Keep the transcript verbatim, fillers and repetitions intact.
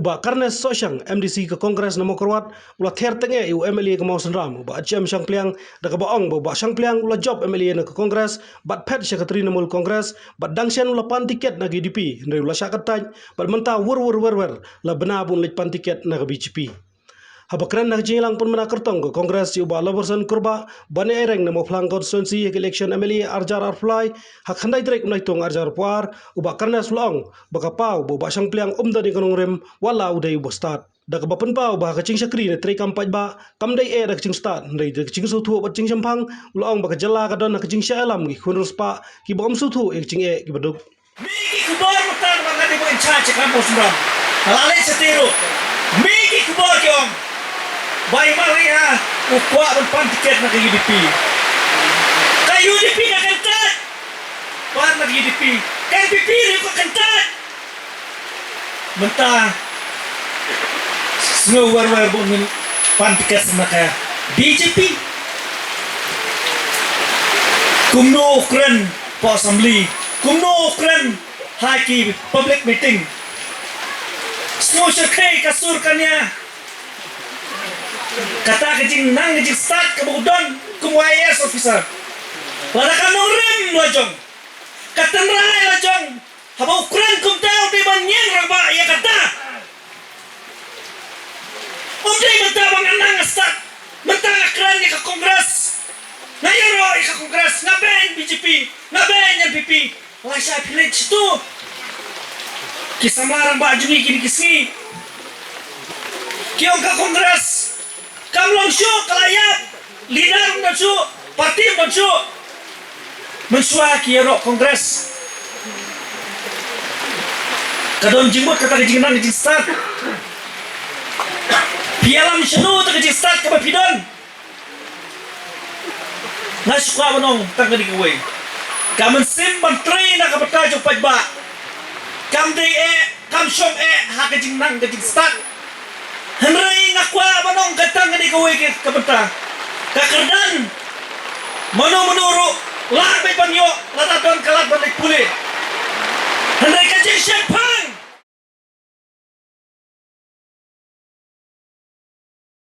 Bah Carnes Sohshang, M D C ka Congress na Mawkyrwat, u la ther teng eh ïa u M L A ka Mawsynram, u Bah H M Shangpliang, da kaba ong ba u Bah Shangpliang u la jop M L A na ka Congress, bad phet sha ka Trinamool Congress, bad dang shen u la pan tiket na ka U D P, hynrei u la shah kyntait, bad mynta wer wer wer wer, la bna ba un leit pan tiket na ka B J P. Haba kren ha ka jingïalang pynmana kyrtong ka Congress ïa u Bah Laborson Kurbah, ban ïaireng na Mawphlang constituency ha ka election M L A arhajar arphew lai, ha ka khyndai tarik u Naitung arhajar arphew ar, u Bah Carnes u la ong ba ka paw ba u Bah Shangpliang um don ïa ka nongrim, wat la u dei u ba stad. Da kaba pynpaw ba ha ka jingshakri ne treikam paidbah, kam dei eh da ka jingstad, hynrei da ka jingsngewthuh bad jingshemphang, u la ong ba ka jylla ka don ha ka jingshah ïalam ki khun riewspah, kiba ym sngewthuh ïa ka jingeh kiba duk. Mih ki khubor mynta ba nga dei ba in charge ka Mawsynram. Nga la leit shatei ruh. Mih ki khubor ki ong ba i Marriah u kwah ban pan tiket na ka U D P. Ka U D P ka kyntait. Pan na ka U D P. Ka N P P ruh ka kyntait. Mynta sngew wer wer ba un pan tiket na ka B J P. Kumno u kren hapoh assembly, kumno u kren ha ki public meeting. Sngew shyrkhei ka sur ka nia. Kata ka jingnang ka jingstad kaba u don kum u I A S officer. Lada ka nongrim la jong, ka tynrai la jong, haba u kren kumta u dei ban ñieng rangbah ïa kata. Um dei mynta ba nga nang nga stad. Mynta nga kren ïa ka Congress. Nga ïaroh ïa ka Congress, nga beiñ B J P, nga beiñ N P P. Lashai phi leit shato. Ki samla rangbah jong ngi kine ki sngi ki ong ka Congress kam long shuh, ka la ïap. Leader ym don shuh, party ym don shuh. Mynshuwa ki ïaroh Congress, ka don jingmut kata ka jingnang ka jingstad. Phi ïalam shano kata ka jingstad kaba phi don? Nga shu kwah ban ong tang kane kawei. Ka mynsiem ban trei na ka bynta jong paidbah kam dei eh, kam shong eh ha ka jingnang ka jingstad. Hynrei nga kwah ban ong ka tang kane kawei ka bynta. Ka kyrdan mano mano ruh